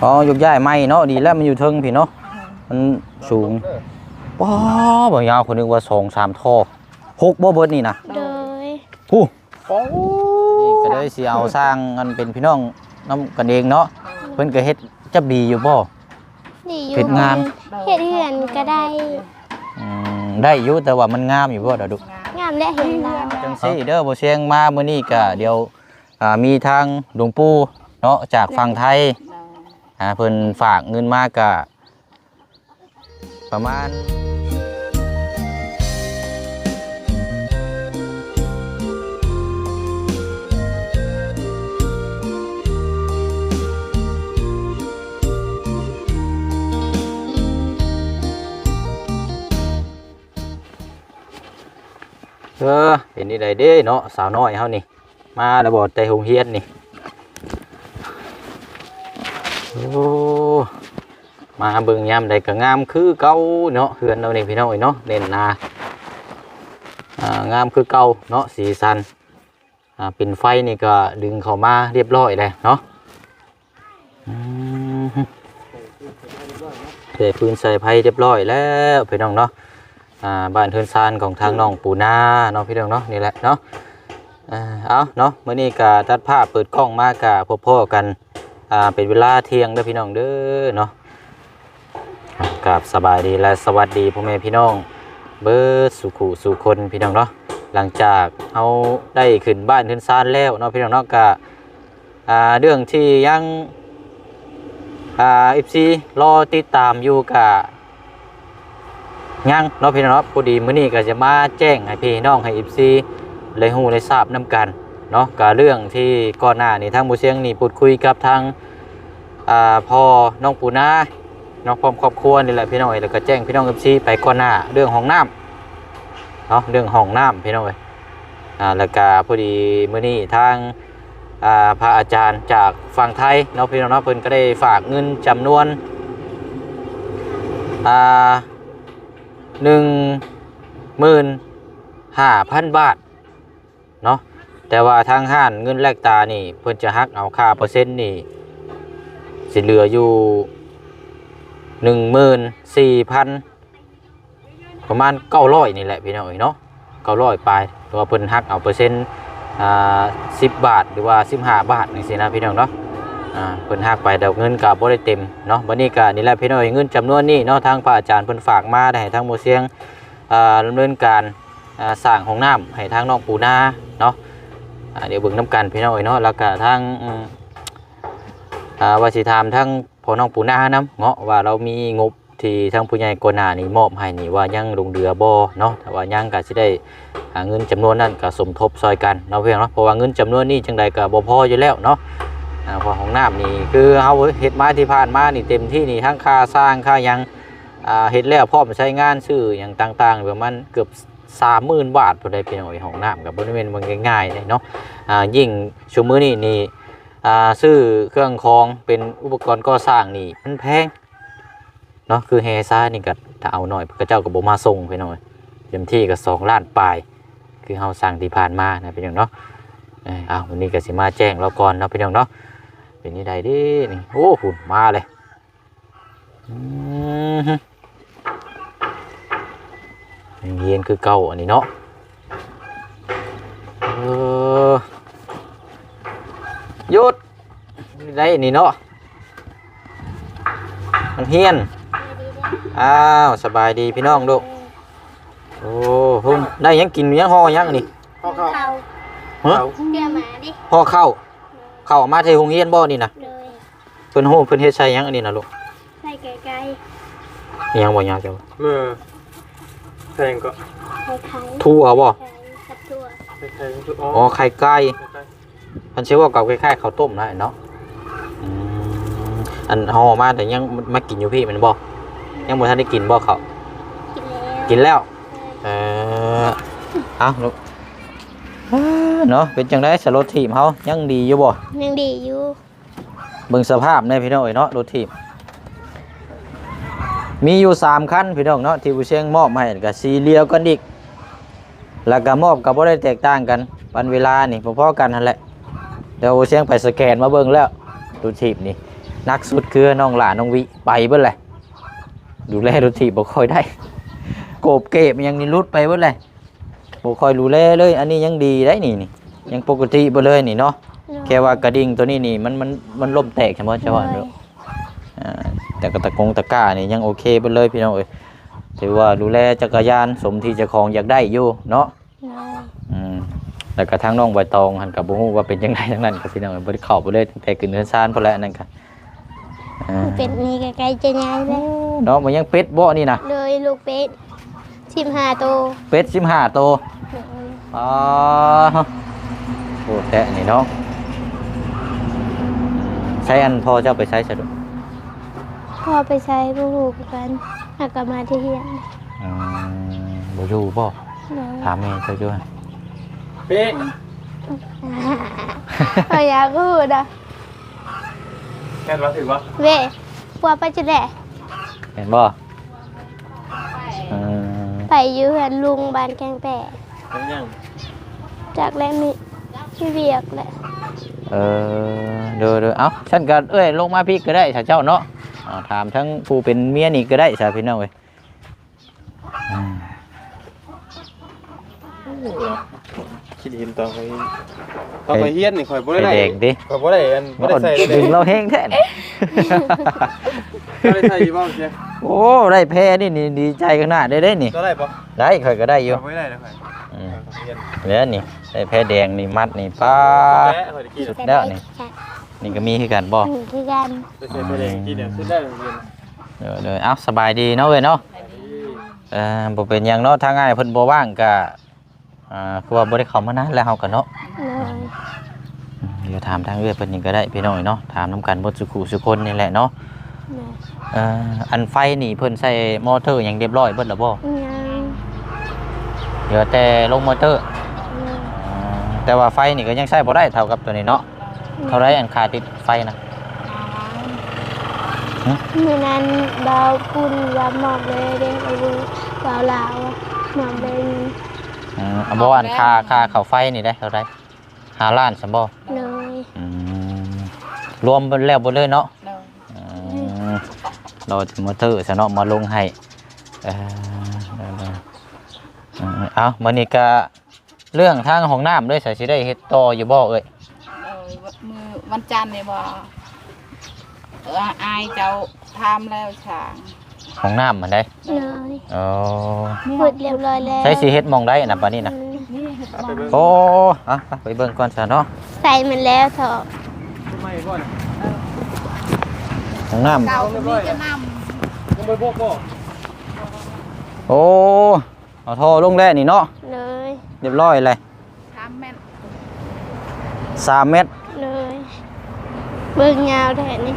ອໍ ຍົກຍ້າຍໃໝ່ເນາະ ດີແລ້ວ ມັນຢູ່ເທິງພີ້ເນາະ ມັນສູງ. ປ້າ ບໍ່ຍາວ ຂ້ອຍນຶກວ່າສອງສາມທໍ່. ຫົກບໍ່ເບິດນີ້ນະ? ໂດຍ. ຜູ້ ໂອ້ ນີ້ກໍເລີຍຊິເອົາສ້າງ ອັນເປັນພີ່ນ້ອງນຳກັນເອງເນາະ. ເພິ່ນກໍເຮັດຈັບດີຢູ່ບໍ່? ດີຢູ່. ເຮັດງາມ ເຮັດເຮືອນກໍໄດ້. ອືມ ໄດ້ຢູ່ ແຕ່ວ່າມັນງາມຢູ່ບໍ່ດາດຸ? ງາມແຫຼະ ເຫັນແລ້ວ. ຈັ່ງຊີ້ເດີ ບໍ່ຊຽງມາມື້ນີ້ກະດຽວ ອ່າ ມີທາງຫຼວງປູ່ເນາະ ຈາກຝັ່ງໄທ ອ່າ ເພິ່ນຝາກເງິນມາກະ ປະມານ ເອີ ເປັນຈັ່ງໃດເດ້ເນາະ ສາວນ້ອຍເຮົານີ້ ມາແລ້ວບໍ່ ແຕ່ໂຮງຮຽນນີ້? ໂອ້ ມາເບິ່ງຍາມໃດກໍງາມຄືເກົ່າເນາະ ເຮືອນເຮົານີ້ພີ່ນ້ອງເອີຍເນາະ ແໜ້ນໜາ ອ່າ ງາມຄືເກົ່າເນາະ ສີສັນ ອ່າ ປິ່ນໄຟນີ້ກໍດຶງເຂົ້າມາຮຽບຮ້ອຍແລ້ວເນາະ. ອືມ ໃສ່ຟືນໃສ່ໄຟຮຽບຮ້ອຍແລ້ວພີ່ນ້ອງເນາະ. ອ່າ ບ້ານເຮືອນຊານຂອງທາງນ້ອງປູນາເນາະ ພີ່ນ້ອງເນາະ ນີ້ແຫຼະເນາະ. ອ່າ ເອົາເນາະ ມື້ນີ້ກະຕັດພາບເປີດກ້ອງມາກະພົບພໍ້ກັນ ອ່າ ເປັນເວລາທ່ຽງເດີພີ່ນ້ອງເດີເນາະ. ກາບສະບາຍດີ ແລະ ສະຫວັດດີພໍ່ແມ່ພີ່ນ້ອງເບິດສູ່ຄູ່ສູ່ຄົນພີ່ນ້ອງເນາະ. ຫຼັງຈາກເຮົາໄດ້ຂຶ້ນບ້ານເຮືອນຊານແລ້ວເນາະ ພີ່ນ້ອງເນາະ ກະ ອ່າ ເລື່ອງທີ່ຍັງ ອ່າ ເອັຟຊີລໍຕິດຕາມຢູ່ກະຍັງເນາະ ພີ່ນ້ອງເນາະ. ພໍດີມື້ນີ້ກໍຈະມາແຈ້ງໃຫ້ພີ່ນ້ອງ ໃຫ້ເອັຟຊີໄດ້ຮູ້ໄດ້ຊາບນຳກັນເນາະ. ກະເລື່ອງທີ່ກ່ອນໜ້ານີ້ທາງບໍ່ຊຽງນີ້ພູດຄຸຍກັບທາງ ອ່າ ພໍ່ນ້ອງປູນາເນາະ ພ້ອມຄອບຄົວນີ້ແຫຼະພີ່ນ້ອງເອີຍ. ແລ້ວກໍແຈ້ງພີ່ນ້ອງເອັຟຊີໄປກ່ອນໜ້າເລື່ອງຫ້ອງນ້ຳເນາະ ເລື່ອງຫ້ອງນ້ຳພີ່ນ້ອງເອີຍ. ອ່າ ແລ້ວກະພໍດີມື້ນີ້ທາງ ອ່າ ພະອາຈານຈາກຝັ່ງໄທເນາະ ພີ່ນ້ອງເນາະ ເພິ່ນກໍໄດ້ຝາກເງິນຈຳນວນ ອ່າ ໜຶ່ງໝື່ນຫ້າພັນບາດເນາະ. ແຕ່ວ່າທາງຮ້ານເງິນແລກຕານີ້ ເພິ່ນຈະຫັກເອົາຄ່າເປີເຊັນນີ້ ຊິເຫຼືອຢູ່ໜຶ່ງໝື່ນສີ່ພັນ ປະມານເກົ້າຮ້ອຍນີ້ແຫຼະພີ່ນ້ອງເອີຍເນາະ ເກົ້າຮ້ອຍປາຍ. ເພາະວ່າເພິ່ນຫັກເອົາເປີເຊັນ ອ່າ ສິບບາດ ຫຼືວ່າສິບຫ້າບາດຈັ່ງຊີ້ນະພີ່ນ້ອງເນາະ. ອ່າ ເພິ່ນຫັກໄປ ແຕ່ເງິນກໍບໍ່ໄດ້ເຕັມເນາະ. ບັດນີ້ກໍນີ້ແຫຼະພີ່ນ້ອງເອີຍ ເງິນຈຳນວນນີ້ເນາະ ທາງພະອາຈານເພິ່ນຝາກມາໄດ້ໃຫ້ທາງໝູ່ຊຽງ ອ່າ ດຳເນີນການ ອ່າ ສ້າງຫ້ອງນ້ຳໃຫ້ທາງນ້ອງປູນາເນາະ. ອ່າ ດຽວເບິ່ງນຳກັນພີ່ນ້ອງເອີຍເນາະ. ແລ້ວກໍທາງ ອືມ ອ່າ ວ່າຊິຖາມທາງພໍ່ນ້ອງປູນານຳເນາະ ວ່າລາວມີງົບ ທີ່ທາງຜູ້ໃຫຍ່ກ່ອນໜ້ານີ້ມອບໃຫ້ນີ້ ວ່າຍັງຫຼົງເຫຼືອບໍ່ເນາະ. ຖ້າວ່າຍັງກໍຊິໄດ້ຫາເງິນຈຳນວນນັ້ນກໍສົມທົບຊ່ອຍກັນເນາະພີ່ນ້ອງເນາະ. ເພາະວ່າເງິນຈຳນວນນີ້ຈັ່ງໃດກໍບໍ່ພໍຢູ່ແລ້ວເນາະ. ອ່າ ເພາະຫ້ອງນ້ຳນີ້ຄືເຮົາເຮັດມາທີ່ຜ່ານມານີ້ ເຕັມທີ່ນີ້ທັງຄ່າສ້າງຄ່າຫຍັງ ອ່າ ເຮັດແລ້ວພ້ອມໃຊ້ງານ ຊື້ຫຍັງຕ່າງໆ ປະມານເກືອບສາມໝື່ນບາດພຸ້ນໃດ໋ພີ່ນ້ອງເອີຍ. ຫ້ອງນ້ຳກໍບໍ່ໄດ້ແມ່ນວ່າງ່າຍໆເດ້ເນາະ. ອ່າ ຍິ່ງຊຸມມື້ນີ້ນີ້ ອ່າ ຊື້ເຄື່ອງຂອງເປັນອຸປະກອນກໍ່ສ້າງນີ້ມັນແພງ ເນາະ. ຄືແຮ່ຊາຍນີ້ກໍຖ້າເອົາໜ້ອຍ ເຂົາເຈົ້າກໍບໍ່ມາສົ່ງພີ່ນ້ອງເອີຍ. ເຕັມທີ່ກໍສອງລ້ານປາຍ ຄືເຮົາສັ່ງທີ່ຜ່ານມານະພີ່ນ້ອງເນາະ. ເອີ ເອົາ ມື້ນີ້ກໍຊິມາແຈ້ງລາວກ່ອນເນາະພີ່ນ້ອງເນາະ. ເປັນຈັ່ງໃດເດ້ນີ້? ໂອ້ ພຸ້ນມາເລີຍ. ອືມ ຍັງຮຽນຄືເກົ່າອັນນີ້ເນາະ. ເອີ ຢຸດ ໄດ້ນີ້ເນາະ ນັກຮຽນ. ອ້າວ ສະບາຍດີພີ່ນ້ອງລູກ. ໂອ້ ໄດ້ຫຍັງກິນ ຫຍັງຫໍ່ຫຍັງອັນນີ້? ຫໍ່ເຂົ້າ. ຮະ? ເຂົ້າ. ຫໍ່ເຂົ້າ. ເຂົ້າເອົາມາແຕ່ໂຮງຮຽນບໍ່ນີ້ນະ? ໂດຍ. ເພິ່ນຮູ້ເພິ່ນເຮັດໃສ່ຫຍັງອັນນີ້ນະລູກ? ໃສ່ໄກ່ໄກ່. ອີຫຍັງບໍ່ຍາວເຈົ້າ? ເອີ ໃສ່ຫຍັງກໍ? ໄຂ່ໄຂ່. ຖົ່ວບໍ່? ໃສ່ກັບຖົ່ວ. ໄຂ່ໄຂ່. ອໍ ອໍ ໄຂ່ໄກ່. ໄຂ່ໄກ່. ມັນຊິເວົ້າກັບຄ້າຍໆເຂົ້າຕົ້ມນະເນາະ. ອືມ ອັນເຮົາເອົາມາແຕ່ຍັງມາກິນຢູ່ພີ້ແມ່ນບໍ່? ຍັງບໍ່ທັນໄດ້ກິນບໍ່ເຂົ້າ? ກິນແລ້ວ. ກິນແລ້ວ. ເອີ ເອົາລູກ ເນາະ. ເປັນຈັ່ງໃດສະ ລົດຖີບເຮົາຍັງດີຢູ່ບໍ່? ຍັງດີຢູ່. ເບິ່ງສະພາບແດ່ພີ່ນ້ອງເອີຍເນາະ ລົດຖີບ ມີຢູ່ສາມຄັນພີ່ນ້ອງເນາະ ທີ່ຜູ້ຊຽງມອບໃຫ້ ກໍສີດຽວກັນອີກ ແລ້ວກໍມອບກໍບໍ່ໄດ້ແຕກຕ່າງກັນ ວັນເວລານີ້ພໍໆກັນຫັ້ນແຫຼະ. ແຕ່ວ່າຜູ້ຊຽງໄປສະແກນມາເບິ່ງແລ້ວ ລົດຖີບນີ້ ໜັກສຸດຄືນ້ອງຫຼ້ານ້ອງວິໄປເບິດແຫຼະ ດູແລລົດຖີບບໍ່ຄ່ອຍໄດ້ ໂກບເກບຫຍັງນີ້ຫຼຸດໄປເບິດແຫຼະ ບໍ່ຄ່ອຍດູແລເລີຍ. ອັນນີ້ຍັງດີໄດ໋ນີ້ ນີ້ຍັງປົກກະຕິເບິດເລີຍນີ້ເນາະ. ໂດຍ ແຄ່ວ່າກະດິ່ງໂຕນີ້ນີ້ ມັນ ມັນ ມັນລົ້ມແຕກຊັ້ນບໍ່ ເຈົ້າວ່າ? ໂດຍ ໂດຍ ອ່າ ແຕ່ກະຕະກົງຕະກ້ານີ້ຍັງໂອເຄເບິດເລີຍພີ່ນ້ອງເອີຍ ຖືວ່າດູແລຈັກກະຍານສົມທີ່ເຈົ້າຂອງຢາກໄດ້ຢູ່ເນາະ. ໂດຍ ອືມ ແລ້ວກະທາງນ້ອງໃບຕອງຫັ້ນກະບໍ່ຮູ້ວ່າເປັນຈັ່ງໃດທາງນັ້ນກະພີ່ນ້ອງເອີຍ ບໍ່ໄດ້ເຂົ້າໄປເລີຍ ຕັ້ງແຕ່ຂຶ້ນເຮືອນຊານພຸ້ນແຫຼະ ອັນນັ້ນກະ ອ່າ ເປັດນີ້ກະໃກ້ຈະໃຫຍ່ແລ້ວເນາະ. ມັນຍັງເປັດບໍ່ນີ້ນະ? ໂດຍ ລູກເປັດສິບຫ້າໂຕ ເປັດສິບຫ້າໂຕ. ໂດຍ ອໍ ໂອ້ ແທ້ນີ້ເນາະ. ໃສ ອັນພໍ່ເຈົ້າໄປໃສສະດຸ? ພໍ່ໄປໃສບໍ່ຮູ້ຄືກັນ ຫາກະມາແຕ່ຮຽນ. ອືມ ບໍ່ຢູ່ບໍ່? ໂດຍ ຖາມແມ່ເຈົ້າຢູ່. ເປະ ເອີ ຢາກຮູ້ດອກ. ແມ່ນບໍ່? ຖືກບໍ່? ເວ ຜົວໄປຈຸແລ ແມ່ນບໍ່? ອືມ ໄປຢູ່ເຮືອນລຸງບ້ານແກ້ງແປ. ເປັນຫຍັງ? ຈັກແຫຼະ ມີ ມີວຽກແຫຼະ. ເອີ ໂດຍໆ ເອົ້າ ຊັ້ນກະເອື້ອຍລົງມາພີ້ກະໄດ້ສະເຈົ້າເນາະ. ເອົາ ຖາມທັງຜູ້ເປັນເມຍນີ້ກະໄດ້ສະພີ່ນ້ອງເອີຍ. ອືມ ຄິດເຫັນຕອນຂ້ອຍ ຕອນຂ້ອຍຮຽນນີ້ ຂ້ອຍບໍ່ໄດ້ໄດ້ ໄຟແດງຕິ ຂ້ອຍບໍ່ໄດ້ອັນ ບໍ່ໄດ້ໃສ່ ດຶງລາວແຮງແທ້. ເຈົ້າໄດ້ໃສ່ຢູ່ບໍ່? ໂອ້ ໄດ້ແພນີ້ ນີ້ດີໃຈຂະໜາດເດ້ນີ້. ເຈົ້າໄດ້ບໍ່? ໄດ້ ຂ້ອຍກະໄດ້ຢູ່. ຂ້ອຍບໍ່ໄດ້ດອກຂ້ອຍ. ອືມ ຂ້ອຍຮຽນ ແລ້ວນີ້ ໄດ້ແພແດງນີ້ ມັດນີ້ ປ້າ ສຸດແລ້ວນີ້. ນີ້ກະມີຄືກັນບໍ່? ອືມ ຄືກັນ. ໄດ້ໃສ່ແພແດງກິນ ອືມ ສຸດແລ້ວຮຽນ. ໂດຍໆ ເອົ້າ ສະບາຍດີເນາະເອື້ອຍເນາະ. ເອີ ບໍ່ເປັນຫຍັງເນາະ ທາງອ້າຍເພິ່ນບໍ່ວ່າງກະ ອ່າ ຄືວ່າບໍ່ໄດ້ເຂົ້າມານານແລ້ວເຮົາກະເນາະ. ໂດຍ ດຽວຖາມທາງເອື້ອຍເພິ່ນນີ້ກະໄດ້ພີ່ນ້ອງເນາະ ຖາມນຳກັນເບິດສູ່ຄູ່ສູ່ຄົນນີ້ແຫຼະເນາະ. ໂດຍ ເອີ ອັນໄຟນີ້ເພິ່ນໃສ່ມໍເຕີຫຍັງຮຽບຮ້ອຍເບິດແລ້ວບໍ່? ຍັງ ເຫຼືອແຕ່ລົງມໍເຕີ. ໂດຍ ອືມ ແຕ່ວ່າໄຟນີ້ກະຍັງໃຊ້ບໍ່ໄດ້ເທົ່າກັບໂຕນີ້ເນາະ. ເທົ່າໃດອັນຄ່າຕິດໄຟນະ? ຫຶ? ມື້ນັ້ນບ່າວປຸ້ນວ່າມອບເລີຍເດ້ ບ່າວລາວມອບເລີຍ. ອືມ ບໍ່ ອັນຄ່າ ຄ່າເຂົ້າໄຟນີ້ເດ້ ເທົ່າໃດ? ຫ້າລ້ານຊັ້ນບໍ່? ໂດຍ ອືມ ລວມເບິດແລ້ວເບິດເລີຍເນາະ. ໂດຍ ອືມ ລໍແຕ່ມໍເຕີຊະເນາະ ມາລົງໃຫ້. ເອີ ເອີ ເອີ ເອົ້າ ບາດນີ້ກະ ເລື່ອງທາງຫ້ອງນ້ຳເດ້ ໃສຊິໄດ້ເຮັດຕໍ່ຢູ່ບໍ່ເອື້ອຍ? ເອີ ມື້ວັນຈັນນີ້ບໍ່? ເອີ ອ້າຍເຈົ້າຖາມແລ້ວຊ່າງ ຫ້ອງນ້ຳຫັ້ນໃດ? ໂດຍ ອໍ ເຮັດຮຽບຮ້ອຍແລ້ວ. ໃສຊິເຮັດໝ່ອງໃດນະບາດນີ້ນະ? ອືມ ນີ້ເຮັດໝ່ອງ ໂອ້ ເອົາ ໄປເບິ່ງກ່ອນຊະເນາະ. ໃສ່ໝົດແລ້ວເຖາະ ຫ້ອງນ້ຳ ເກົ່າມີແຕ່ນ້ຳ ຍັງບໍ່ໄດ້ໂບກບໍ່? ໂອ້ ເອົາທໍ່ລົງແລ້ວນີ້ເນາະ. ໂດຍ ຮຽບຮ້ອຍແລ້ວ ສາມແມັດ ສາມແມັດ. ໂດຍ ເບິ່ງຍາວແທ້ນີ້.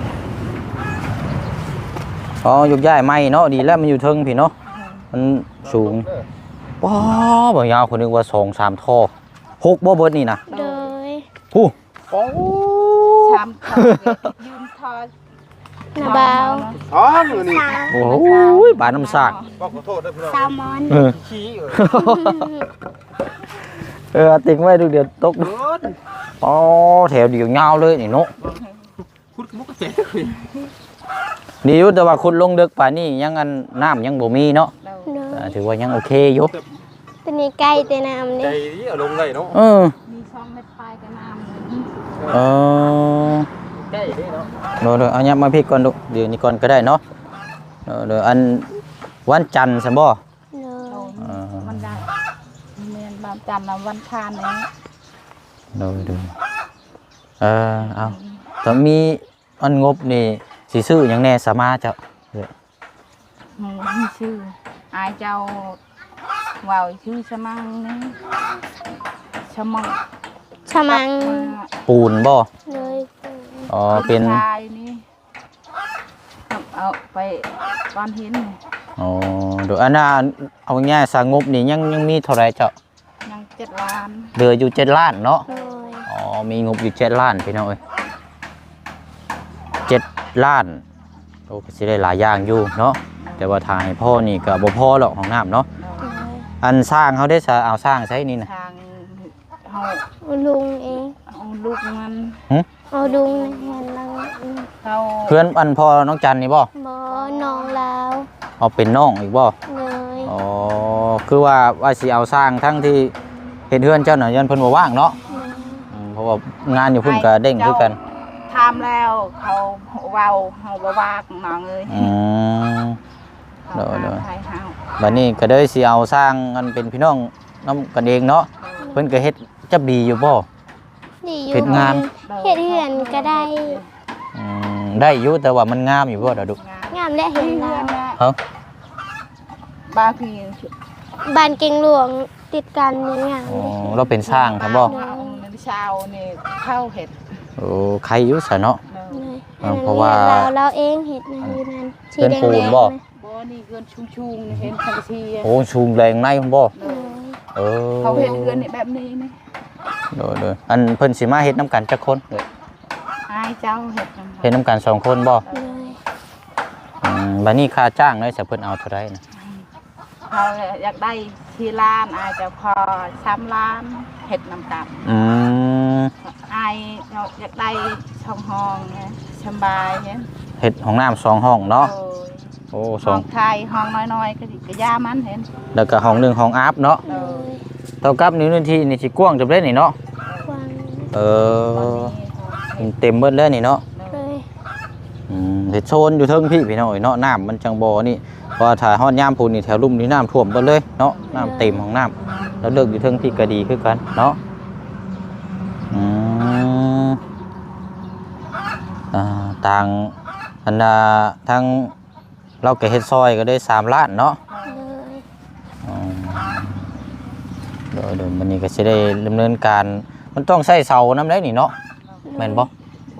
ອໍ ຍົກຍ້າຍໃໝ່ເນາະ ດີແລ້ວມັນຢູ່ເທິງພີ້ເນາະ ມັນສູງ. ປ້າ ບໍ່ຍາວ ຂ້ອຍນຶກວ່າສອງສາມທໍ່ ຫົກບໍ່ເບິດນີ້ນະ? ໂດຍ ຜູ້ ໂອ້ ສາມທໍ່ ຢືມທໍ່ ນະບ່າວ ອໍ ມື້ນີ້ ໂອ້ຍ ບາດນ້ຳສາກ ຂໍໂທດເດີພີ່ນ້ອງ ແຊລມອນ ເອີ ຂີ້ ເອີ ເອີ ເອົາຕິ່ງໄວ້ລູກດຽວຕົກ. ອໍ ແຖວດຽວຍາວເລີຍນີ້ເນາະ ຂຸດກະບໍ່ກະແຈ ດີຢູ່ ແຕ່ວ່າຂຸດລົງເດິກປານນີ້ຍັງ ອັນ ນ້ຳຍັງບໍ່ມີເນາະ. ໂດຍ ເອີ ຖືວ່າຍັງໂອເຄຢູ່ ໂຕນີ້ໃກ້ແຕ່ນ້ຳເດ້ ໃກ້ເດ້ ເອົາລົງໄດ້ເນາະ. ເອີ ມີສອງແມັດປາຍກະນ້ຳ. ເອີ ໃກ້ເດ້ເນາະ. ໂດຍໆ ເອົາຫຍັບມາພີ້ກ່ອນລູກ ດຽວນີ້ກ່ອນກະໄດ້ເນາະ. ໂດຍໆ ອັນ ວັນຈັນຊັ້ນບໍ່? ໂດຍ ເອີ ມັນກະແມ່ນວັນຈັນນະ ວັນຄານນີ້. ໂດຍໆ ເອີ ເອົາ ຖ້າມີ ອັນງົບນີ້ຊິຊື້ຫຍັງແດ່ສະມາເຈົ້າ? ອືມ ຊື້ ອ້າຍເຈົ້າເວົ້າ ຊື້ສະມັງນີ້ ສະມັງ ສະມັງ ກັບ ປູນບໍ່? ໂດຍ ອໍ ເປັນ ທາຍນີ້ ເອົາໄປກ່ອນຫີນນີ້. ອໍ ໂດຍ ອັນນ່າ ເອົາງ່າຍສະງົບນີ້ຍັງ ຍັງມີເທົ່າໃດເຈົ້າ? ຍັງເຈັດລ້ານ ເຫຼືອຢູ່ເຈັດລ້ານເນາະ. ໂດຍ ອໍ ມີງົບຢູ່ເຈັດລ້ານພີ່ນ້ອງເອີຍ ເຈັດລ້ານ. ໂອ້ ກະຊິໄດ້ຫຼາຍຢ່າງຢູ່ເນາະ ແຕ່ວ່າຖ້າໃຫ້ພໍນີ້ກະບໍ່ພໍດອກຫ້ອງນ້ຳເນາະ. ໂດຍ ອັນຊ່າງເຮົາເດ້ສະ ເອົາຊ່າງໃສນີ້ນະ? ຊ່າງເຮົາ ເອົາລຸງເອງ ເອົາລຸງມັນ ຫຶ? ເອົາລຸງໃນເຮືອນຫຼັງ ເຮົາ ເພື່ອນອັນພໍ່ນ້ອງຈັນນີ້ບໍ່? ບໍ່ ນ້ອງລາວ. ເອົາເປັນນ້ອງອີກບໍ່? ໂດຍ. ອໍ ຄືວ່າ ວ່າຊິເອົາຊ່າງທັງທີ່ເຮັດເຮືອນເຈົ້ານະ ຢ້ານເພິ່ນບໍ່ວ່າງເນາະ. ໂດຍ. ອືມ ເພາະວ່າງານຢູ່ພຸ້ນກໍເດ້ງຄືກັນ. ເຈົ້າຖາມແລ້ວ ເຂົາເວົ້າ ເຮົາບໍ່ວ່າງນ້ອງເອີຍ. ອືມ ໂດຍ ໂດຍ. ບັດນີ້ກໍເລີຍຊິເອົາຊ່າງອັນເປັນພີ່ນ້ອງນຳກັນເອງເນາະ. ໂດຍ. ເພິ່ນກໍເຮັດຈັບດີຢູ່ບໍ່? ດີຢູ່ ເຮັດງານ ເຮັດເຮືອນກໍໄດ້. ອືມ ໄດ້ຢູ່ ແຕ່ວ່າມັນງາມຢູ່ບໍ່ລະດຸ? ງາມແຫຼະ ເຮືອນລາວ. ເອົ້າ ບ້ານເກັງຫຼວງຕິດກັນ ງາມ. ອໍ ລາວເປັນຊ່າງຊັ້ນບໍ່? ໂດຍ. ເຮົານີ້ເຊົ່ານີ້ເຂົາເຮັດ. ໂອ້ ໄຄຢູ່ຊະເນາະ. ໂດຍ. ເອີ ອັນນັ້ນ ເພາະວ່າເຮືອນລາວ ລາວເອງເຮັດນະ ຢູ່ນັ້ນ ເຮືອນປູນບໍ່? ບໍ່ ນີ້ເຮືອນສູງໆ ເຫັນສັງກະສີ. ໂອ້ ສູງແລງໃນພຸ້ນບໍ່? ໂດຍ. ເອີ ເຂົາເຮັດເຮືອນນີ້ແບບນີ້ນີ້. ໂດຍ ໂດຍ. ອັນເພິ່ນຊິມາເຮັດນຳກັນຈັກຄົນເອີຍ? ອ້າຍເຈົ້າເຮັດນຳ ເຮັດນຳກັນສອງຄົນບໍ່? ໂດຍ. ອືມ ບັດນີ້ຄ່າຈ້າງເລີຍ ສະເພິ່ນເອົາເທົ່າໃດນະ? ເຮົາຢາກໄດ້ສີ່ລ້ານ ອ້າຍເຈົ້າຂໍສາມລ້ານ ເຮັດນຳກັນ. ອືມ ອ້າຍເຈົ້າຢາກໄດ້ສອງຫ້ອງນະ ສະບາຍເຫັນ ເຮັດຫ້ອງນ້ຳສອງຫ້ອງເນາະ. ໂດຍ. ໂອ້ ສອງ ຫ້ອງໄທ ຫ້ອງນ້ອຍໆ ກໍ ກໍຢ່າມັນເຫັນ ແລ້ວກໍຫ້ອງໜຶ່ງ ຫ້ອງອາບເນາະ. ໂດຍ. ເທົ່າກັບນີ້ ເນື້ອທີ່ນີ້ຊິກວ້າງຈຳເດ້ນີ້ເນາະ. ກວ້າງ. ເອີ ເຕັມເບິດແລ້ວນີ້ເນາະ. ໂດຍ. ອືມ ເຮັດໂຊນຢູ່ເທິງພີ້ພີ່ນ້ອງເອີຍເນາະ ນ້ຳມັນຈັ່ງບໍ່ນີ້ ເພາະວ່າຖ້າຮອດຍາມຝົນນີ້ແຖວລຸ່ມນີ້ນ້ຳຖ້ວມເບິດເລີຍເນາະ. ໂດຍ. ນ້ຳເຕັມຫ້ອງນ້ຳ ແລ້ວເລິກຢູ່ເທິງພີ້ກໍດີຄືກັນເນາະ. ອືມ ອ່າ ທາງ ອັນນ່າ ທາງ ລາວກໍເຮັດຊ່ອຍກໍໄດ້ສາມລ້ານເນາະ. ໂດຍ. ອືມ ໂດຍໆ ມື້ນີ້ກໍຊິໄດ້ດຳເນີນການ ມັນຕ້ອງໃຊ້ເສົານຳໄດ໋ນີ້ເນາະ. ໂດຍ. ແມ່ນບໍ່?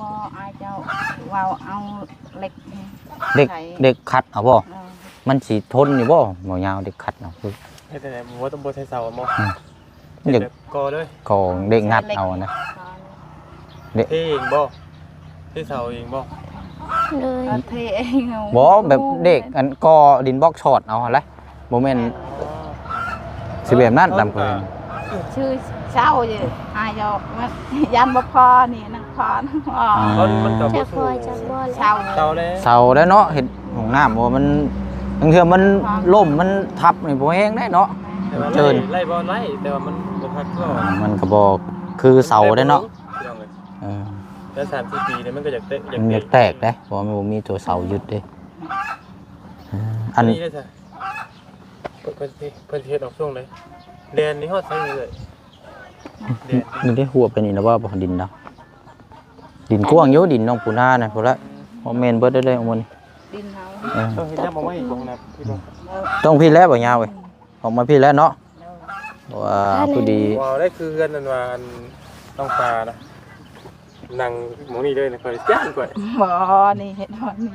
ບໍ່ ອ້າຍເຈົ້າເວົ້າເອົາເຫຼັກ ເຫຼັກ ໃສ່ ເຫຼັກຂັດເອົາບໍ່? ເອີ ມັນຊິທົນຢູ່ບໍ່? ບໍ່ຍາວເຫຼັກຂັດເນາະ ເຮັດຈັ່ງໃດບໍ່ ຕ້ອງບໍ່ໃຊ້ເສົາບໍ່? ອືມ ຢາກ ເປັນແບບກໍ່ເລີຍ ກໍ່ເຫຼັກງັດເອົານະ. ເທເອງບໍ່? ເທເສົາເອງບໍ່? ໂດຍ. ເທເອງເອົາ. ບໍ່ ແບບເຫຼັກອັນກໍ່ດິນບລັອກຊອດເອົາຫັ້ນແຫຼະ ບໍ່ແມ່ນ ອໍ ຊິແບບນັ້ນຕາມເພິ່ນ. ຊື່ເຊົ່າຢູ່ ອາຍອກ ຢ້ານບໍ່ພໍນີ້ນະ ພໍນະ. ອໍ ມັນ ມັນກໍບໍ່ ຈະພໍ ຈະບໍ່ ເຊົ່າ ເຊົ່າແລ້ວ ເຊົ່າແລ້ວເນາະ ເຮັດຫ້ອງນ້ຳ ໂອ້ ມັນ ລາງເທື່ອມັນລົ້ມ ມັນທັບນີ້ບໍ່ແຮງໄດ໋ເນາະ. ແຕ່ວ່າ ເຈີນ ໄລ່ ໄລ່ບໍ່ໄລ່ ແຕ່ວ່າມັນບໍ່ຄັກກໍ ມັນກໍບໍ່ຄືເສົາໄດ໋ເນາະ. ພີ່ນ້ອງເອີຍ ເອີ ແລ້ວສາມສີ່ປີນີ້ມັນກໍຢາກແຕກ ຢາກ ມັນຢາກແຕກເດ້ ເພາະວ່າມັນບໍ່ມີຕົວເສົາຍຶດເດ້. ເອີ ອັນນີ້ເດ້ຊະ ເພິ່ນ ເພິ່ນ ເພິ່ນຊິເຮັດອອກຊ່ວງໃດ? ແດນນີ້ຮອດໃສເລີຍ? ແດນນີ້ໄດ້ຫົວໄປນີ້ແລ້ວວ່າບໍ່ ດິນເນາະ. ດິນກວ້າງຢູ່ ດິນໜອງປູນານັ້ນພຸ້ນລະ. ບໍ່ແມ່ນເບິດເດ້ ເດ້ ໝົດນີ້ ດິນເຮົາ. ເອີ ຕ້ອງເຮັດແນວບໍ່ໄວ້ອີກບໍ່ນະ ພີ່ນ້ອງ? ຕ້ອງພີ້ແລ້ວບໍ່ຍາວເອີຍ. ອອກມາພີ້ແລ້ວເນາະ ເພາະວ່າພໍດີ ວ້າວ ໄດ້ຄືເຮືອນອັນວ່າອັນນ້ອງປານະ ນັ່ງໝ່ອງນີ້ເລີຍນະ ຂ້ອຍຢ້ານຂ້ອຍ. ບໍ່ ນີ້ເຮັດຮອດນີ້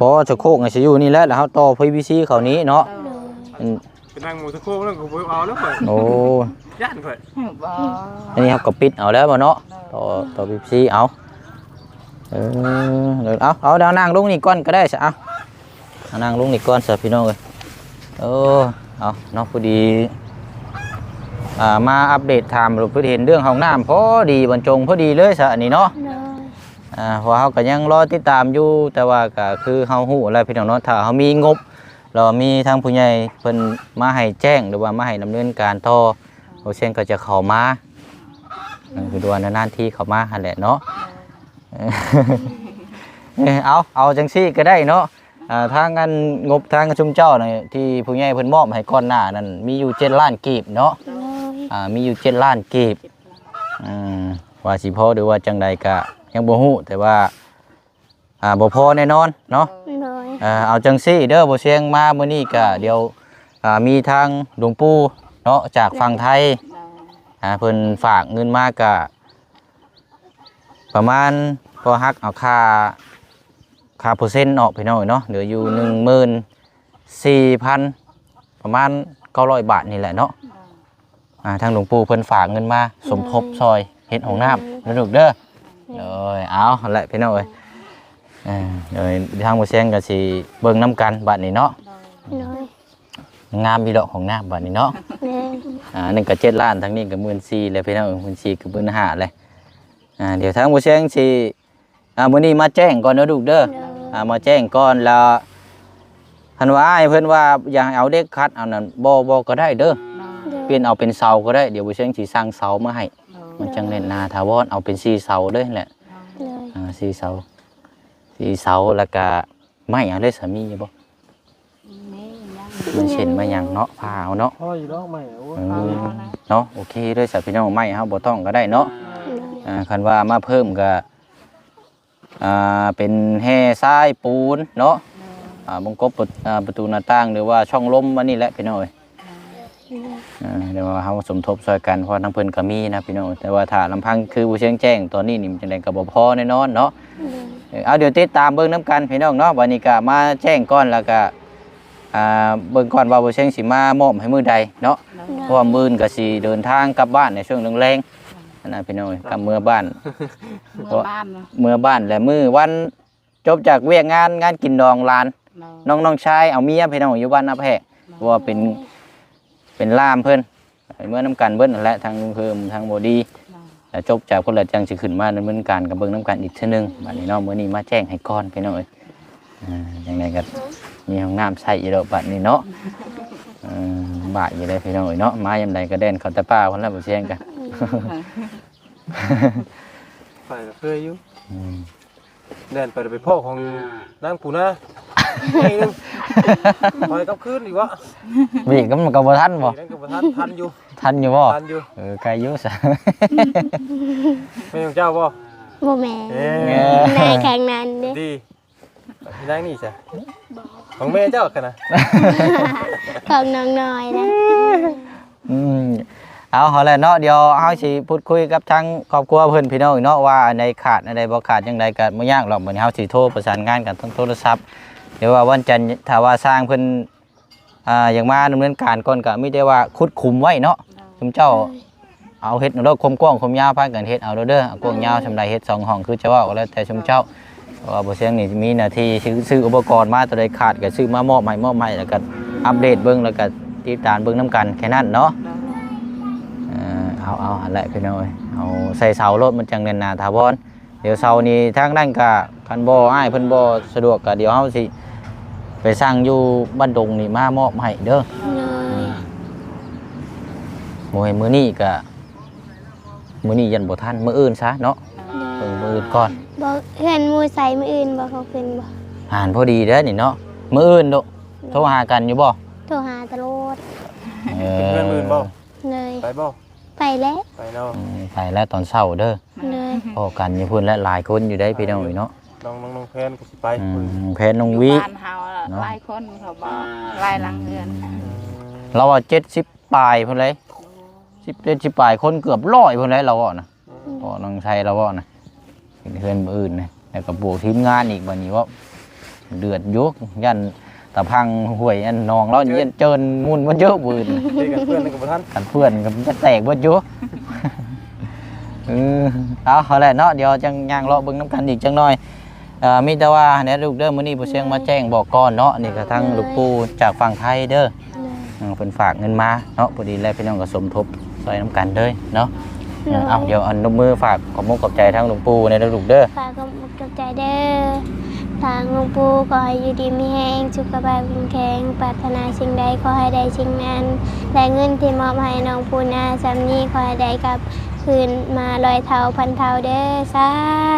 ບໍ່ ສະໂຄກກໍຊິຢູ່ນີ້ແຫຼະ ແລ້ວເຮົາຕໍ່ພີວີຊີເຂົ້ານີ້ເນາະ. ໂດຍ. ອືມ ໄປນັ່ງໝ່ອງສະໂຄກນັ້ນກໍບໍ່ເອົາແລ້ວຂ້ອຍ. ໂອ້ ຢ້ານຂ້ອຍ. ບໍ່ ອັນນີ້ເຮົາກໍປິດເອົາແລ້ວບໍ່ເນາະ ໂດຍ ຕໍ່ ຕໍ່ພີວີຊີເອົາ. ເອີ ເອົາ ເອົາ ດຽວນັ່ງລົງນີ້ກ່ອນກໍໄດ້ຊະ ເອົາ ນັ່ງລົງນີ້ກ່ອນຊະ ພີ່ນ້ອງເອີຍ. ໂອ້ ເອົາເນາະ ພໍດີ ອ່າ ມາອັບເດດຖາມ ເພິ່ນເຫັນເລື່ອງຫ້ອງນ້ຳພໍດີ ບັນຈົງພໍດີເລີຍຊະ ອັນນີ້ເນາະ. ໂດຍ. ອ່າ ເພາະວ່າເຮົາກໍຍັງລໍຕິດຕາມຢູ່ ແຕ່ວ່າກໍຄືເຮົາຮູ້ແລ້ວ ພີ່ນ້ອງເນາະ ຖ້າເຮົາມີງົບ ແລ້ວມີທາງຜູ້ໃຫຍ່ເພິ່ນມາໃຫ້ແຈ້ງ ຫຼືວ່າມາໃຫ້ດຳເນີນການຕໍ່ ໂອເຊນກໍຈະເຂົ້າມາ ຄືວ່ານານໆທີເຂົ້າມາຫັ້ນແຫຼະເນາະ. ເອີ ເອົາ ເອົາຈັ່ງຊີ້ກໍໄດ້ເນາະ. ອ່າ ທາງອັນງົບທາງຊຸມເຈົ້ານະ ທີ່ຜູ້ໃຫຍ່ເພິ່ນມອບໃຫ້ກ່ອນໜ້ານັ້ນ ມີຢູ່ເຈັດລ້ານກີບເນາະ. ໂດຍ. ອ່າ ມີຢູ່ເຈັດລ້ານກີບ. ອືມ ວ່າຊິພໍ ຫຼືວ່າຈັ່ງໃດກະຍັງບໍ່ຮູ້ ແຕ່ວ່າ ອ່າ ບໍ່ພໍແນ່ນອນເນາະ. ໂດຍ. ເອີ ເອົາຈັ່ງຊີ້ເດີ ບໍ່ຊຽງມາມື້ນີ້ກະ ໂດຍ ດຽວ ອ່າ ມີທາງຫຼວງປູ່ເນາະ ຈາກຝັ່ງໄທ ໂດຍ ອ່າ ເພິ່ນຝາກເງິນມາກະ ປະມານ ພໍຫັກເອົາຄ່າ ຄ່າເປີເຊັນອອກ ພີ່ນ້ອງເນາະ ເຫຼືອຢູ່ ໂດຍ ໜຶ່ງໝື່ນສີ່ພັນ ປະມານເກົ້າຮ້ອຍບາດນີ້ແຫຼະເນາະ. ໂດຍ. ອ່າ ທາງຫຼວງປູ່ເພິ່ນຝາກເງິນມາ ສົມທົບ ໂດຍ ຊ່ອຍເຮັດຫ້ອງນ້ຳ ໂດຍ ນະລູກເດີ. ໂດຍ. ໂດຍ ເອົາແຫຼະ ພີ່ນ້ອງເອີຍ ເອີ ໂດຍ ທາງບໍ່ແຊງກໍຊິເບິ່ງນຳກັນບັດນີ້ເນາະ. ໂດຍ. ໂດຍ. ງາມອີ່ດອກຫ້ອງນ້ຳບັດນີ້ເນາະ. ແມ່ນ. ອ່າ ນັ້ນກໍເຈັດລ້ານ ທາງນີ້ກໍໝື່ນສີ່ແລ້ວ ພີ່ນ້ອງເອີຍ ໝື່ນສີ່ ກໍໝື່ນຫ້າແລ້ວ. ອ່າ ດຽວທາງບໍ່ແຊງຊິ ອ່າ ມື້ນີ້ມາແຈ້ງກ່ອນເດີລູກເດີ ໂດຍ ອ່າ ມາແຈ້ງກ່ອນ ແລ້ວຄັນວ່າອ້າຍເພິ່ນວ່າຢາກໃຫ້ເອົາເຫຼັກຂັດເອົານັ້ນ ບໍ່ ບໍ່ກໍໄດ້ເດີ ໂດຍ ປ່ຽນເອົາເປັນເສົາກໍໄດ້ ດຽວບໍ່ເຊີງຊິສັ່ງເສົາມາໃຫ້ ໂດຍ ມັນຈັ່ງແໜ້ນໜາຖາວອນ ເອົາເປັນສີ່ເສົາເລີຍແຫຼະ ໂດຍ ອ່າ ສີ່ເສົາ ສີ່ເສົາ ແລ້ວກະໄມ້ເອົາເລີຍ ສາມີຢູ່ບໍ່? ໄມ້ຫຍັງ ໄມ້ເສັ້ນໄມ້ຫຍັງເນາະ ຜ່າເອົາເນາະ ພໍຢູ່ດອກໄມ້ ໂອ້ຍ ເອີ ພໍແລ້ວ ເນາະ ໂອເຄເລີຍຊະພີ່ນ້ອງ ໄມ້ເຮົາບໍ່ຕ້ອງກໍໄດ້ເນາະ ໂດຍ ອ່າ ຄັນວ່າມາເພີ່ມກໍ ອ່າ ເປັນແຮ່ຊາຍປູນເນາະ ໂດຍ ອ່າ ວົງກົບ ປະ ອ່າ ປະຕູໜ້າຕ່າງ ຫຼືວ່າຊ່ອງລົມ ອັນນີ້ແຫຼະພີ່ນ້ອງເອີຍ ໂດຍ ອ່າ ແຕ່ວ່າເຮົາສົມທົບຊ່ອຍກັນ ເພາະວ່າທາງເພິ່ນກໍມີນະພີ່ນ້ອງ ແຕ່ວ່າຖ້າລຳພັງຄືບໍ່ເຊີງແຈ້ງຕອນນີ້ນີ້ ມັນຈັ່ງໃດກໍບໍ່ພໍແນ່ນອນເນາະ ໂດຍ ເອີ ເອົາ ດຽວຕິດຕາມເບິ່ງນຳກັນພີ່ນ້ອງເນາະ ບັດນີ້ກໍມາແຈ້ງກ່ອນ ແລ້ວກໍ ອ່າ ເບິ່ງກ່ອນວ່າບໍ່ເຊີງຊິມາມອບໃຫ້ມື້ໃດເນາະ ໂດຍ ເພາະວ່າມື້ອື່ນກໍຊິເດີນທາງກັບບ້ານໃນຊ່ວງແລງໆ ຫັ້ນນະພີ່ນ້ອງເອີຍ ກັບເມືອບ້ານ ເມືອບ້ານເນາະ ເມືອບ້ານ ແລະມື້ວັນຈົບຈາກວຽກງານ ງານກິນດອງຫຼານ ໂດຍ ນ້ອງ ນ້ອງຊາຍເອົາເມຍພີ່ນ້ອງ ຢູ່ບ້ານນາແພກ ໂດຍ ເພາະວ່າເປັນ ເປັນລ່າມເພິ່ນ ເມືອນຳກັນເບິດຫັ້ນແຫຼະ ທັງລຸງເຮີມ ທັງບໍ່ດີ ໂດຍ ແລ້ວຈົບຈາກພຸ້ນແລ້ວຈັ່ງຊິຂຶ້ນມາດຳເນີນການກັບເບິ່ງນຳກັນອີກເທື່ອໜຶ່ງ ບາດນີ້ເນາະ ມື້ນີ້ມາແຈ້ງໃຫ້ກ່ອນພີ່ນ້ອງເອີຍ ອ່າ ຈັ່ງໃດກໍມີຫ້ອງນ້ຳໃຊ້ຢູ່ດອກບາດນີ້ເນາະ ເອີ ລຳບາກຢູ່ເດ້ພີ່ນ້ອງເອີຍເນາະ ມາຍາມໃດກໍແລ່ນເຂົ້າແຕ່ປ່າພຸ້ນແຫຼະ ບໍ່ເຊຍງກະ ໄປກໍເຄີຍຢູ່ ອືມ ແລ່ນໄປ ໄປພໍ້ຂອງນາງປູນາ ໄປກັບຄືນອີກວະ ຫວີກກໍບໍ່ທັນບໍ່ ຫວີກກໍບໍ່ທັນ ທັນຢູ່ ທັນຢູ່ບໍ່ ທັນຢູ່ ເອີ ໄກຢູ່ຊະ ແມ່ນຂອງເຈົ້າບໍ່? ບໍ່ແມ່ນ ເອີ ນາຍຂ້າງນັ້ນເດ້ ດີ ນາງນີ້ຊະ ຂອງແມ່ເຈົ້າຫັ້ນນະ ຂອງນ້ອງນ້ອຍນະ ອືມ ເອົາ ເອົາແຫຼະເນາະ ດຽວເຮົາຊິພູດຄຸຍກັບທາງຄອບຄົວເພິ່ນພີ່ນ້ອງເນາະ ວ່າອັນໃດຂາດ ອັນໃດບໍ່ຂາດ ຈັ່ງໃດກໍບໍ່ຍາກດອກ ບັດນີ້ເຮົາຊິໂທປະສານງານກັນທາງໂທລະສັບ ຫຼືວ່າວັນຈັນ ຖ້າວ່າຊ່າງເພິ່ນ ອ່າ ຢາກມາດຳເນີນການກ່ອນ ກໍມີແຕ່ວ່າຂຸດຂຸມໄວ້ເນາະ ໂດຍ ຊຸມເຈົ້າ ເອົາເຮັດເອົາໂລດ ຄວາມກວ້າງຄວາມຍາວພາກັນເຮັດເອົາໂລດເດີ ເອົາກວ້າງຍາວ ໂດຍ ສ່ຳໃດເຮັດ ສອງຫ້ອງຄືເຈົ້າເວົ້າກໍແລ້ວແຕ່ຊຸມເຈົ້າ ໂດຍ ເພາະວ່າບໍ່ເຊຍງນີ້ມີໜ້າທີ່ຊື້ ຊື້ອຸປະກອນມາ ຕົວໃດຂາດກໍຊື້ມາມອບໃຫ້ ມອບໃຫ້ ແລ້ວກໍອັບເດດເບິ່ງ ແລ້ວກໍຕິດຕາມເບິ່ງນຳກັນແຄ່ນັ້ນເນາະ ໂດຍ ເອີ ເອົາ ເອົາ ຫັ້ນແຫຼະພີ່ນ້ອງເອີຍ ເອົາໃສ່ເສົາໂລດ ມັນຈັ່ງແໜ້ນໜາຖາວອນ ດຽວເຊົ້ານີ້ທາງນັ້ນກະ ຄັນບໍ່ ອ້າຍເພິ່ນບໍ່ສະດວກກະ ດຽວເຮົາຊິໄປສັ່ງຢູ່ບ້ານດົງນີ້ມາມອບໃຫ້ເດີ ໂດຍ ມື້ ມື້ນີ້ກະ ມື້ນີ້ຢ້ານບໍ່ທັນ ມື້ອື່ນຊະເນາະ ໂດຍ ເບິ່ງມື້ອື່ນກ່ອນ ບໍ່ ເຮືອນໝູ່ໃສມື້ອື່ນບໍ່ ເຂົາຂຶ້ນບໍ່ ຫານພໍດີເດ້ນີ້ເນາະ ມື້ອື່ນໂດ ໂດຍ ໂທຫາກັນຢູ່ບໍ່ ໂທຫາຕະຫຼອດ ເອີ ເປັນເພື່ອນມື້ອື່ນບໍ່ ໂດຍ ໄປບໍ່ ໄປແລ້ວ ໄປເນາະ ອືມ ໄປແລ້ວຕອນເຊົ້າເດີ ໂດຍ ພໍ້ກັນຢູ່ພຸ້ນແຫຼະ ຫຼາຍຄົນຢູ່ເດ້ພີ່ນ້ອງເອີຍເນາະ ນ້ອງ ນ້ອງ ນ້ອງແພນກໍຊິໄປ ອືມ ນ້ອງແພນ ນ້ອງວິ ຢູ່ບ້ານເຮົາ ເນາະ ຫຼາຍຄົນເຂົາບອກ ຫຼາຍຫຼັງເຮືອນ ອືມ ລາວວ່າເຈັດສິບປາຍພຸ້ນເລີຍ ສິບເຈັດ ສິບປາຍຄົນ ເກືອບຮ້ອຍພຸ້ນແຫຼະ ລາວເວົ້ານະ ອືມ ເພາະນ້ອງໄຊລາວເວົ້ານະ ເປັນເຮືອນມື້ອື່ນນະ ແລ້ວກໍບວກທີມງານອີກ ບາດນີ້ເວົ້າເດືອດຢູ່ ຢ້ານຕາພັງຫ້ວຍອັນໜອງລາວນີ້ຢ້ານເຈີນໝຸ່ນໝົດຢູ່ມື້ອື່ນ ເດ້ກັນເພື່ອນກໍບໍ່ທັນ ກັນເພື່ອນກໍຈະແຕກເບິດຢູ່ ເອີ ເອົາ ເອົາແຫຼະເນາະ ດຽວຈັ່ງຍ່າງເລາະເບິ່ງນຳກັນອີກຈັກໜ່ອຍ ເອີ ມີແຕ່ວ່າແນ່ລູກເດີ ມື້ນີ້ພໍ່ຊຽງມາແຈ້ງບອກກ່ອນເນາະ ນີ້ກໍທາງ ໂດຍ ລູກປູ່ຈາກຝັ່ງໄທເດີ ໂດຍ ເອີ ເພິ່ນຝາກເງິນມາເນາະ ພໍດີແລ້ວພີ່ນ້ອງກໍສົມທົບຊ່ອຍນຳກັນເດີເນາະ ໂດຍ ເອີ ເອົາ ດຽວອັນນົບມືຝາກຂອບມຸກຂອບໃຈທາງຫຼວງປູ່ແດ່ເດີລູກເດີ ຝາກຂອບມຸກຂອບໃຈເດີ ທາງຫຼວງປູ່ຂໍໃຫ້ຢູ່ດີມີແຮງ ສຸຂະພາບແຂງແຂງ ປາດຖະໜາສິ່ງໃດຂໍໃຫ້ໄດ້ສິ່ງນັ້ນ ແລະ ເງິນທີ່ມອບໃຫ້ນ້ອງປູນາສ່ຳນີ້ ຂໍໃຫ້ໄດ້ກັບຄືນມາຮ້ອຍເທົ່າພັນເທົ່າເດີ ສາ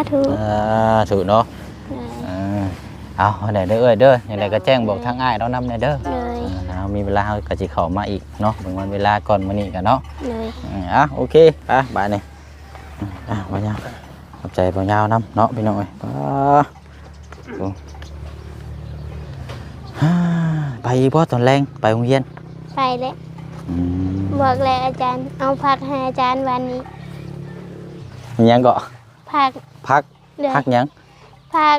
ທຸ ສາທຸເນາະ ໂດຍ ເອີ ເອົາ ແນວໃດເດີເອື້ອຍເດີ ຈັ່ງໃດກໍແຈ້ງບອກທາງອ້າຍລາວນຳແດ່ເດີ ໂດຍ ເອີ ເຮົາມີເວລາເຮົາກໍຊິເຂົ້າມາອີກເນາະ ເບິ່ງວັນເວລາກ່ອນມື້ນີ້ກັນເນາະ ໂດຍ ເອີ ອ່ະ ໂອເຄ ໄປບາດນີ້ ອ່ະ ບໍ່ຍາວ ຂອບໃຈບໍ່ຍາວນຳເນາະ ພີ່ນ້ອງເອີຍ ປາ ໂອ້ ໄປອີກບໍ່ຕອນແລງ ໄປໂຮງຮຽນ ໄປແຫຼະ ອືມ ບອກແລ້ວອາຈານ ເອົາຜັກໃຫ້ອາຈານວັນນີ້ ຫຍັງເກາະ ຜັກ ຜັກ ໂດຍ ຜັກຫຍັງ? ຜັກ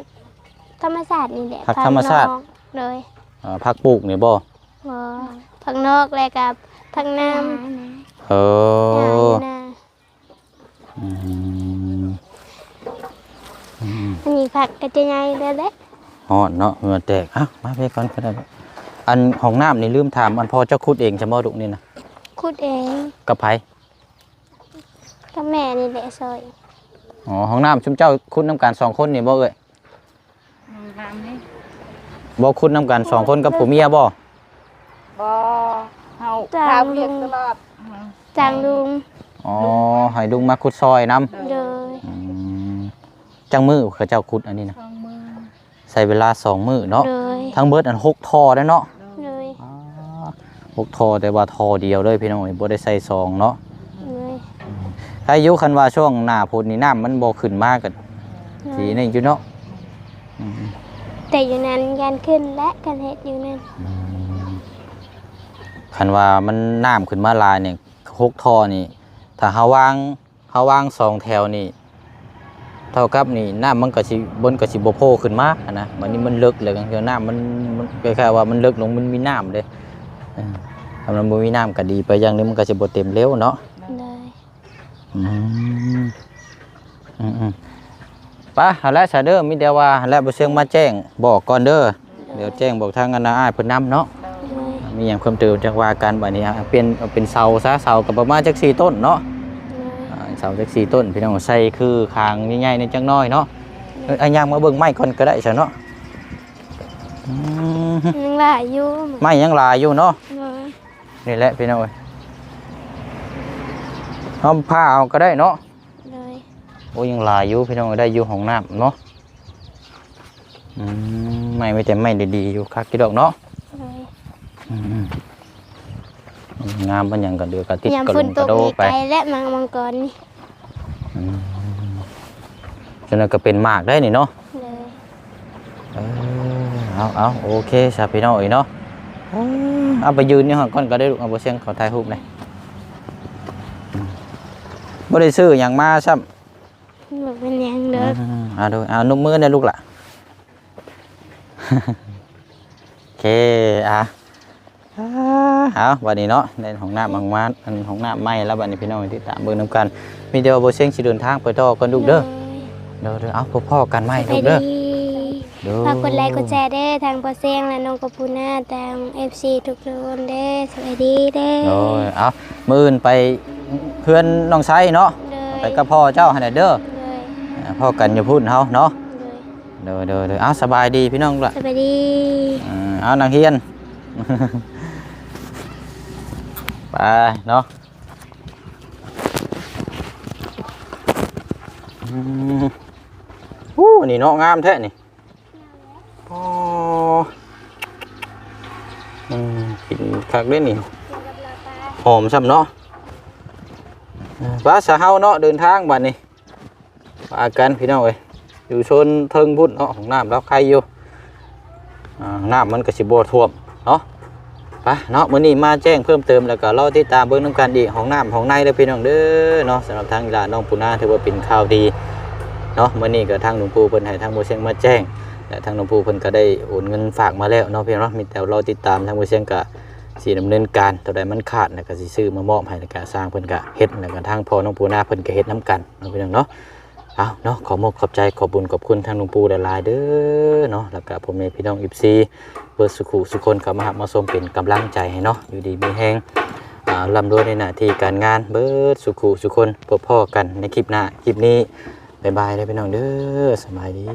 ທຳມະຊາດນີ້ແຫຼະ ຜັກທຳມະຊາດ ຜັກນອກ ໂດຍ ເອີ ຜັກປູກນີ້ບໍ່? ບໍ່ ຜັກນອກ ແລ້ວກໍຜັກນ້ຳ ເອີ ຢູ່ນາ ອືມ ອັນນີ້ຜັກກໍຈະໃຫຍ່ແລ້ວແຫຼະ ຮ້ອນເນາະ ເຫື່ອແຕກ ເອົ້າ ມາເພກ່ອນກໍໄດ້ ອັນຫ້ອງນ້ຳນີ້ລືມຖາມ ອັນພໍ່ເຈົ້າຂຸດເອງຊັ້ນບໍ່ ລູກນີ້ນະ? ຂຸດເອງ ກັບໃຜ? ກັບແມ່ນີ້ແຫຼະຊ່ອຍ ອໍ ຫ້ອງນ້ຳຊຸມເຈົ້າຂຸດນຳກັນສອງຄົນນີ້ບໍ່ເອື້ອຍ? ຫ້ອງນ້ຳນີ້ ບໍ່ຂຸດນຳກັນສອງຄົນກັບຜົວເມຍບໍ່? ບໍ່ ເຮົາ ຈ້າງ ຂ້າວວຽກ ລຸງ ຕະຫຼອດ ຈ້າງລຸງ. ອໍ ລຸງ ໃຫ້ລຸງມາຂຸດຊ່ອຍນຳ. ໂດຍ ອືມ ຈັກມື້ເຂົາເຈົ້າຂຸດອັນນີ້ນະ? ສອງມື້ ໃຊ້ເວລາສອງມື້ເນາະ. ໂດຍ ທັງເບິດອັນຫົກທໍ່ເດ້ເນາະ. ໂດຍ ອາ ຫົກທໍ່ ແຕ່ວ່າທໍ່ດຽວເລີຍພີ່ນ້ອງເອີຍ ບໍ່ໄດ້ໃສ່ສອງເນາະ. ໂດຍ ໃຄຢູ່ ຄັນວ່າຊ່ວງໜ້າຝົນນີ້ນ້ຳມັນບໍ່ຂຶ້ນມາກໍ ໂດຍ ຊິນີ້ຢູ່ເນາະ. ອືມ ແຕ່ຢູ່ນັ້ນຢ້ານຂຶ້ນແຫຼະ ຄັນເຮັດຢູ່ນັ້ນ. ອືມ ຄັນວ່າມັນນ້ຳຂຶ້ນມາຫຼາຍນີ້ ຫົກທໍ່ນີ້ ຖ້າເຮົາວາງ ເຮົາວາງສອງແຖວນີ້ ເທົ່າກັບນີ້ ນ້ຳມັນກໍຊິ ມັນກໍຊິບໍ່ໂຜ່ຂຶ້ນມາຫັ້ນນະ. ບັດນີ້ມັນເລິກແລ້ວ ກາງເທື່ອນ້ຳມັນ ມັນຄ້າຍໆວ່າມັນເລິກລົງ ມັນມີນ້ຳເດ້. ເອີ ຖ້າມັນບໍ່ມີນ້ຳກໍດີໄປຢ່າງໜຶ່ງ ມັນກໍຊິບໍ່ເຕັມເລັວເນາະ. ໂດຍ ອືມ ອືມໆ ໄປ ຫັ້ນແຫຼະຊະເດີ ມີແຕ່ວ່າຫັ້ນແຫຼະ ບໍ່ເຊີງມາແຈ້ງບອກກ່ອນເດີ. ດຽວແຈ້ງບອກທາງອັນນາອ້າຍເພິ່ນນຳເນາະ. ໂດຍ ມີຫຍັງເພີ່ມເຕີມຈັ່ງວ່າກັນ. ບັດນີ້ ອາ ປ່ຽນເອົາເປັນເສົາຊະ ເສົາກໍປະມານຈັກສີ່ຕົ້ນເນາະ. ໂດຍ ອາ ເສົາຈັກສີ່ຕົ້ນ ພີ່ນ້ອງ ໃສ່ຄືຄາງໃຫຍ່ໆນີ້ຈັກໜ້ອຍເນາະ. ໂດຍ ເອີ ອາ ຍ່າງມາເບິ່ງໄມ້ກ່ອນກໍໄດ້ຊະເນາະ. ອືມ ຍັງຫຼາຍຢູ່ ໄມ້ຍັງຫຼາຍຢູ່ເນາະ. ໂດຍ ນີ້ແຫຼະພີ່ນ້ອງເອີຍ ເຮົາຜ່າເອົາກໍໄດ້ເນາະ. ໂດຍ ໂອ້ ຍັງຫຼາຍຢູ່ພີ່ນ້ອງ ໄດ້ຢູ່ຫ້ອງນ້ຳເນາະ. ອືມ ໄມ້ມີແຕ່ໄມ້ດີໆຢູ່ ຄັກຢູ່ດອກເນາະ. ໂດຍ ອືມໆ ງາມປານຫຍັງກໍເຫຼືອກະຕິດ ຍາມ ກະ ຝົນຕົກ ລົງກະໂດ ນີ້ ໄປ ໄກແລ້ວ ໝາກມັງກອນນີ້. ອືມ ຈັ່ງນັ້ນກໍເປັນໝາກໄດ້ນີ້ເນາະ. ໂດຍ ເອີ ເອົາໆ ໂອເຄຊະພີ່ນ້ອງເອີຍເນາະ. ເອົາ ເອົາໄປຢືນຢູ່ຫັ້ນກ່ອນກໍໄດ້ລູກ ເອົາ ບໍ່ຊຽງຂໍຖ່າຍຮູບແດ່. ອືມ ບໍ່ໄດ້ຊື້ຫຍັງມາຊ້ຳ. ບໍ່ເປັນຫຍັງດອກ. ອືມ ເອົາດູ ເອົາ ນຸບມືແດ່ລູກຫຼ້າ. ໂອເຄ ອ່ະ ອ່າ ເອົາ ບັດນີ້ເນາະ ໄດ້ຫ້ອງນ້ຳ ຫ້ອງມາ ອັນ ຫ້ອງນ້ຳໃໝ່ແລ້ວ ບັດນີ້ພີ່ນ້ອງຕິດຕາມເບິ່ງນຳກັນ. ມີແຕ່ວ່າບໍ່ຊຽງຊິເດີນທາງໄປຕໍ່ກ່ອນລູກເດີ. ໂດຍ ໂດຍໆ ເອົາ ພໍ້ໆກັນໃໝ່ລູກເດີ. ໂດຍ ຝາກກົດໄລກົດແຊເດີ ທາງບໍ່ຊຽງ ແລະ ນ້ອງກະປູນາ ທາງເອັຟຊີທຸກຄົນເດີ. ສະບາຍດີເດີ. ໂດຍ ເອົາ ມື້ອື່ນໄປເຮືອນນ້ອງໄຊເນາະ. ໂດຍ ໄປກັບພໍ່ເຈົ້າຫັ້ນແຫຼະເດີ. ໂດຍ ອ່າ ພໍ້ກັນຢູ່ພຸ້ນເຮົາເນາະ. ໂດຍ ໂດຍໆໆ ເອົາ ສະບາຍດີພີ່ນ້ອງລະ. ສະບາຍດີ. ເອີ ເອົາ ນັກຮຽນ ໄປເນາະ. ອືມ ໂອ້ ນີ້ເນາະ ງາມແທ້ນີ້. ອໍ ອືມ ກິນຄັກເດ້ນີ້ ຫອມຊ້ຳເນາະ. ເອີ ໄປຊະເຮົາເນາະ ເດີນທາງບັດນີ້. ວ່າກັນພີ່ນ້ອງເອີຍ ຢູ່ໂຊນເທິງພຸ້ນເນາະ ຫ້ອງນ້ຳລາວໄຄຢູ່. ອ່າ ນ້ຳມັນກໍຊິບໍ່ຖ້ວມເນາະ. ໄປເນາະ ມື້ນີ້ມາແຈ້ງເພີ່ມເຕີມ ແລ້ວກໍລໍຕິດຕາມເບິ່ງນຳກັນອີກ ຫ້ອງນ້ຳຫ້ອງໃນເດີພີ່ນ້ອງເດີເນາະ. ສຳລັບທາງອີ່ຫຼ້ານ້ອງປູນາ ຖືວ່າເປັນຂ່າວດີເນາະ. ມື້ນີ້ກໍທາງຫຼວງປູ່ເພິ່ນໃຫ້ທາງບໍ່ຊຽງມາແຈ້ງ ແລະ ທາງຫຼວງປູ່ເພິ່ນກໍໄດ້ໂອນເງິນຝາກມາແລ້ວເນາະພີ່ນ້ອງເນາະ. ມີແຕ່ລໍຕິດຕາມ ທາງບໍ່ຊຽງກໍຊິດຳເນີນການ ຕົວໃດມັນຂາດ ແລ້ວກໍຊິຊື້ມາມອບໃຫ້ ແລ້ວກໍຊ່າງເພິ່ນກໍເຮັດ ແລ້ວກໍທາງພໍ່ນ້ອງປູນາເພິ່ນກໍເຮັດນຳກັນເນາະພີ່ນ້ອງເນາະ. ເອົາເນາະ ຂໍມຸກຂອບໃຈ ຂອບບຸນຂອບຄຸນທາງຫຼວງປູ່ຫຼາຍໆເດີເນາະ ແລ້ວກະພໍ່ແມ່ພີ່ນ້ອງເອັຟຊີເບິດສຸຂູສຸຄົນ ເຂົ້າມາຮັບມາຊົມເປັນກຳລັງໃຈໃຫ້ເນາະ. ຢູ່ດີມີແຮງ ອ່າ ລ່ຳລວຍໃນໜ້າທີ່ການງານເບິດສຸຂູສຸຄົນ. ພົບພໍ້ກັນໃນຄລິບໜ້າ ຄລິບນີ້ ບາຍບາຍເດີພີ່ນ້ອງເດີ ສະບາຍດີ.